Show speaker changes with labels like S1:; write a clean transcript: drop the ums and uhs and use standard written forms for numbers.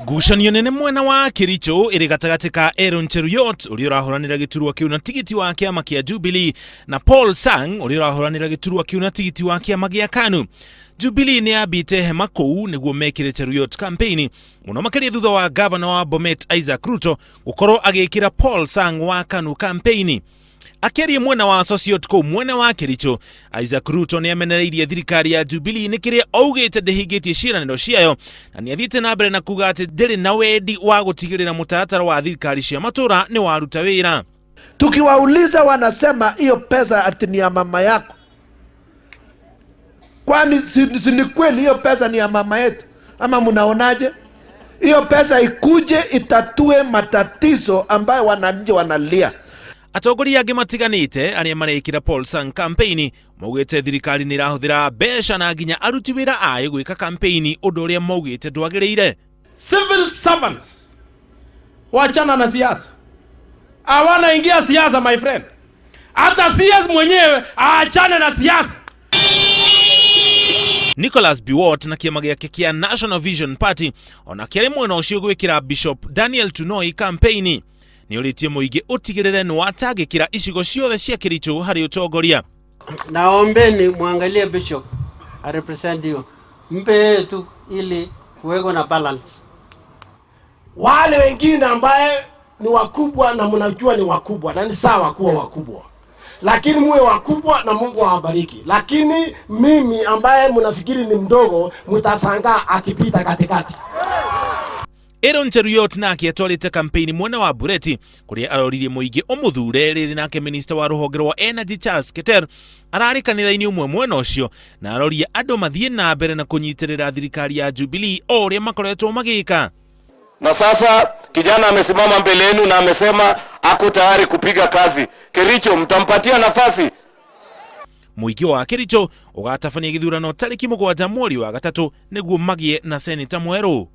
S1: Ngucanio nene mwena wa Kericho ĩrĩ gatagatĩ ka Aaron Cheruiyot ũrĩa ũrahũranĩra gĩturwa kĩu na tigiti wa kĩama kĩa Jubilee na Paul Sang ũrĩa ũrahũranĩra gĩturwa kĩu na tigiti wa kĩama gĩa KANU. Jubilee nĩ yambĩte hema kũu nĩguo mekĩre Cheruiyot kampeini mũno makĩria thutha wa gavana wa Bomet Isaac Ruto gũkorwo agĩkĩra Paul Sang wa KANU kampeini. Akĩaria mwena wa Sosiot kũu mwena wa Kericho, Isaac Ruto nĩ amenereirie thirikari ya Jubilee nĩ kĩrĩa augĩte ndĩhingĩtie ciĩranĩro ciayo na nĩ athiĩte na mbere na kuga atĩ ndĩrĩ na wendi wa gũtigĩrĩra mũtaratara wa thirikari cia matũũra nĩ waruta wĩra.
S2: Tukiwauliza wanasema hiyo pesa ati ni ya mama yako. Kwani si ni kweli hiyo pesa ni ya mama yetu, ama mnaonaje? Hiyo pesa ikuje itatue matatizo ambayo wananchi wanalia.
S1: Atongoria angĩ matiganĩte arĩa marekĩra Paul Sang campaign maugĩte thirikari nĩ ĩrahũthĩra mbeca na nginya aruti wĩra ayo gwĩka campaign, ũndũ ũrĩa maugĩte ndwagĩrĩire.
S3: Civil servants, wachana na siasa, hawana ingia siasa, my friend. Hata CS mwenyewe aachane na siasa.
S1: Nicholas Biwott na kĩama gĩake kĩa National Vision Party ona kĩarĩ mwena ũcio gwĩkĩra Bishop Daniel Tunoi campaign. Nĩ ũrĩtie mũingĩ ũtigĩrĩre nĩ watangĩkĩra icigo ciothe cia Kericho harĩ ũtongoria.
S4: Naombeni muangalie bishop arepresent hiyo, mpe yeye tu ili kuweko na balance.
S5: Wale wengine ambaye ni wakubwa na mnajua ni wakubwa na ni sawa kuwa wakubwa, lakini muwe wakubwa na Mungu awabariki. Lakini mimi ambaye mnafikiri ni mdogo, mtashangaa akipita katikati.
S1: Aaron Cheruiyot nake atwarĩte campaign mwena wa Bureti kũrĩa aroririe mũingĩ ũmũthure rĩrĩ, nake minista wa rũhonge rwa Energy Charles Keter ararĩ kanitha-inĩ ũmwe mwena ũcio na aroria andũ mathiĩ na mbere na kũnyitĩrĩra thirikari ya Jubilee o ũrĩa makoretwo magĩka.
S6: Na sasa kijana amesimama mbele yenu na amesema ako tayari kupiga kazi. Kericho mtampatia nafasi?
S1: Mũingĩ wa Kericho ũgatabania gĩthurano tarĩki 7 mweri wa 3 nĩguo magĩe na seneta mwerũ.